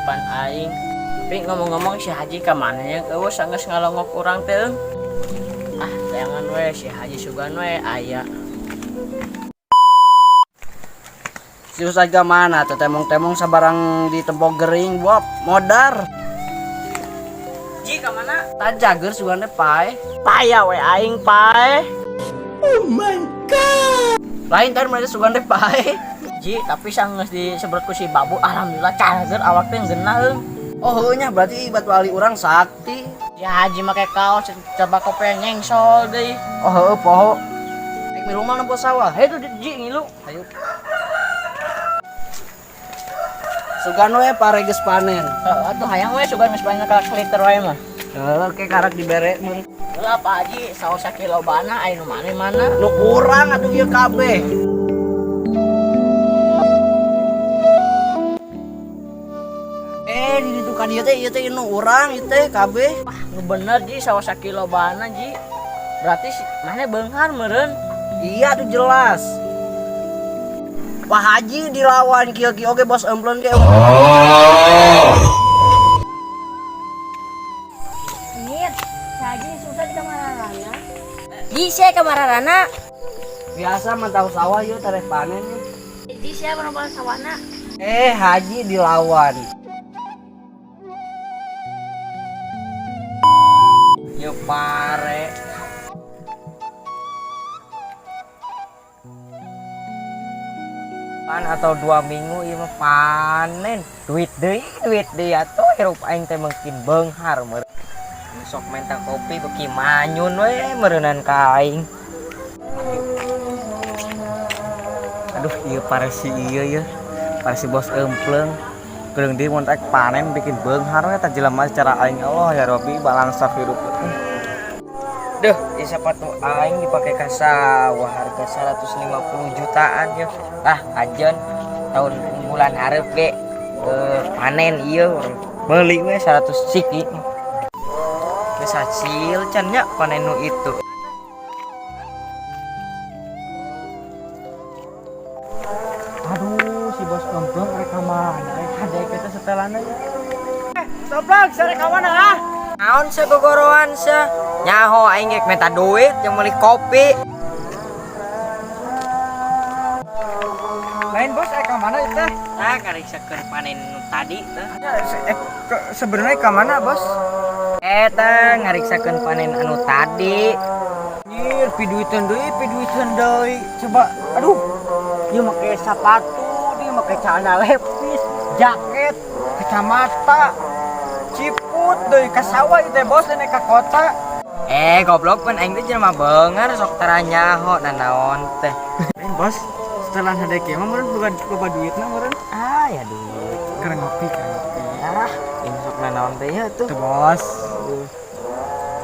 pan aing. Tapi ngomong-ngomong si Haji ka mana ya? Eueuh sanggeus ngalongok urang teh. Ah, tayangan we si Haji sugan we aya. Si Ustaz ka mana teh temong-temong sabarang di tempo gering buap modar. Ji ka mana? Tajager sugan teh pae. Paya we aing pae. Lain tadi mereka sugan teh pae. Ji, tapi sanggeus disebrot ku si Babu, alhamdulillah cager awak teh geunah euy. Oh heuh nya berarti batu ali urang sakti. Si Haji make kaos coba kopi nyengsol deui. Oh heuh poho. Rek milu mah nempo sawah. Hei tuh Ji ngilu. Ayo. Sugan we pare geus panen. Heeh, atuh hayang we sugan geus panen ka liter wae mah. Heuh ke karak dibere mun. Heula Pak Haji, saos sakilo bana aya nu mana-mana. Nu kurang atuh ieu kabeh. Di ditu ka dieu teh ieu teh nu urang ieu teh kabeh. Wah, nu bener Ji, saos sakilo bana Ji. Berarti si mana beunghar meureun. Iya tuh jelas. Pak Haji dilawan kieu-kieu oge bos empleun ge. Mir, Haji susah di kamararana. Ji, saya kamararana. Biasa mantau sawah ieu tereh panen. Ji, saya merombak sawahna. Haji dilawan. Yo pare. Pan atau 2 minggu ieu mah panen. Duit deui atuh hirup aing teh mungkin beunghar meureun. Sok menta kopi beuki manyun we meureunan ka aing. Aduh ieu pare si ieu ye. Pare si bos empleung. Geureung deui mun rek panen bikin beunghar we tah jelema secara aing Allah ya Rabbi balangsa hirup. Duh, ieu sepatu aing dipake ka sawah harga 150 jutaan ya. Ah, ajen tahun bulan hareup ge panen ieu meuli we 100 siki. Geus hasil can nya panen nu itu. Aduh, si bos emplung rek ka mana? Rek hade kita setelanna ya. Soplak, sare ka mana ah? Naon sia gogoroan sia? Nyaho aing geuk menta duit jeung meuli kopi. Lain bos, ka mana ieu teh? Tah kariksakeun panen nu tadi teh. Sebenarnya ka mana, bos? Eta ngariksakeun panen anu tadi. Anjir, piduiteun deui, piduiteun deui. Coba, aduh. Ieu make sepatu, dia make celana lepis, jaket, kacamata, ciput deui ka sawah ieu teh bos, lain ka kota. Goblok pan aing teh jelema beungar sok tara nyaho nanaon teh. Lain bos, setelah hade kieu mah meureun boga loba duitna meureun. Ah, ya duit. Keur ngopi, keur ngopi. Ah, ini sok nanaon teh ya tuh. Tuh bos.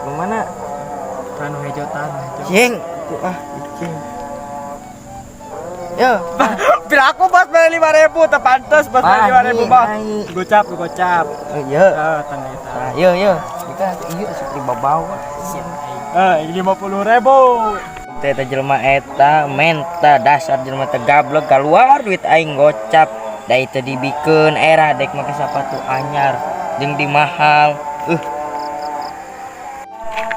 Nu mana? Tanu hejo, tanu hejo. Cing, tuh ah, cing. Yo, Pira aku bos beli 5.000, teu pantes bos beli 5.000 bos. Gocap, gocap. Oh, iya. Heeh, tangga eta. Nah, iya, iya. Kita iya sok dibawa. Siap. 50.000. Teh teh jelema eta menta dasar jelema teh gablek keluar duit aing gocap. Da itu dibikeun era dek make sepatu anyar jeung di mahal.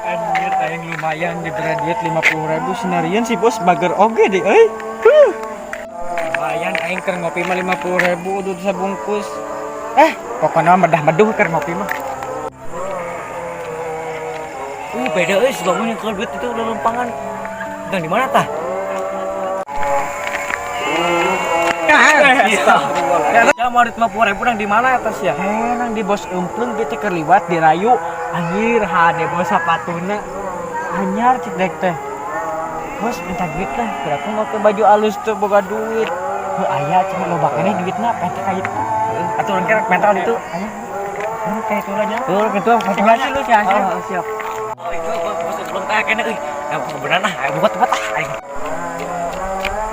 Anjir aing lumayan diberi duit 50.000 sinarian si bos bager oge deh euy. Lumayan aing keur ngopi mah 50.000 udah sabungkus. Pokoknya mah medah-meduh keur ngopi mah. Beda euy si bangun yang kalau duit itu udah lempangan. Gang di mana tah? Ya mau duit 50.000 nang di mana atas ya? Nang di bos emplung gitu keur liwat dirayu. Anjir hade bos sapatuna. Anyar cik dek teh. Bos minta duit lah, berapa mau ke baju alus tuh boga duit. Heuh aya cuma loba keneh duitna pente ka itu. Atuh urang kerek mental itu. Aya. Urang kayak itu aja. Urang itu masing-masing lu sih, Asep. Oh, siap. Oh, itu bos emplung teh keneh euy. Ya beneran ah, ayo buat tempat ah aing.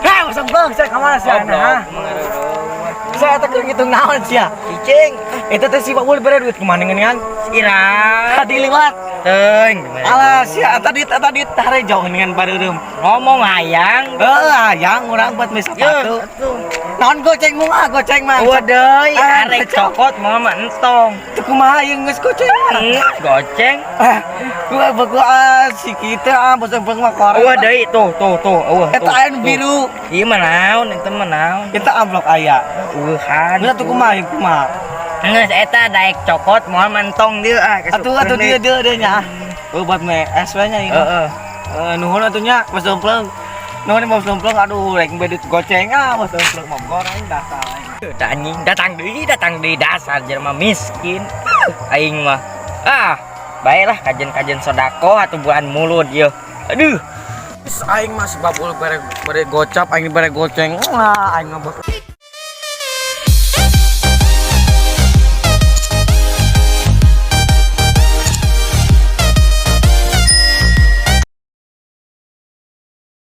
Heh, bos emplung, saya ka mana sih Goblok, ah? mengareureun. Saya teh keur ngitung naon sia? Cicing. Eta teh si Babul bere duit kumaha ngeunaan? Ira. Tadi liwat. Teuing. Alah sia eta duit, eta duit tarejo geuningan bareureum. Ngomong hayang. Heuh, hayang urang buat beli sepatu. Naon goceng mung ah, goceng mah. Eueuh deui, Ah, arek goceng. cokot moal mah entong. Teu kumaha ieu geus goceng. Goceng. Ah, gua gua ah, si kita ah bos bos mah korek. Eueuh deui tuh tuh tuh eueuh. Eta tuh, aya nu tuh. biru. Ieu mah naon, eta mah naon. Eta amplop aya. Eueuhan. Geus atuh kumaha ieu kumaha? Geus eta daek cokot moal mah entong dieu ah. Atuh atuh dia dia dia nya. Oh, buat me SW nya ieu. Heeh. Eh, nuhun atuh nya bos dompleng. Nuhun bos dompleng, aduh rek beda goceng ah bos dompleng mah goreng dasar aing. Tah anjing datang deui dasar jelema miskin. Aing mah. Ah, baiklah kajen-kajen sodako atau bulan mulut ieu. Aduh. Aing mah si Babul bere bere gocap, aing bere goceng. Wah, aing mah bos.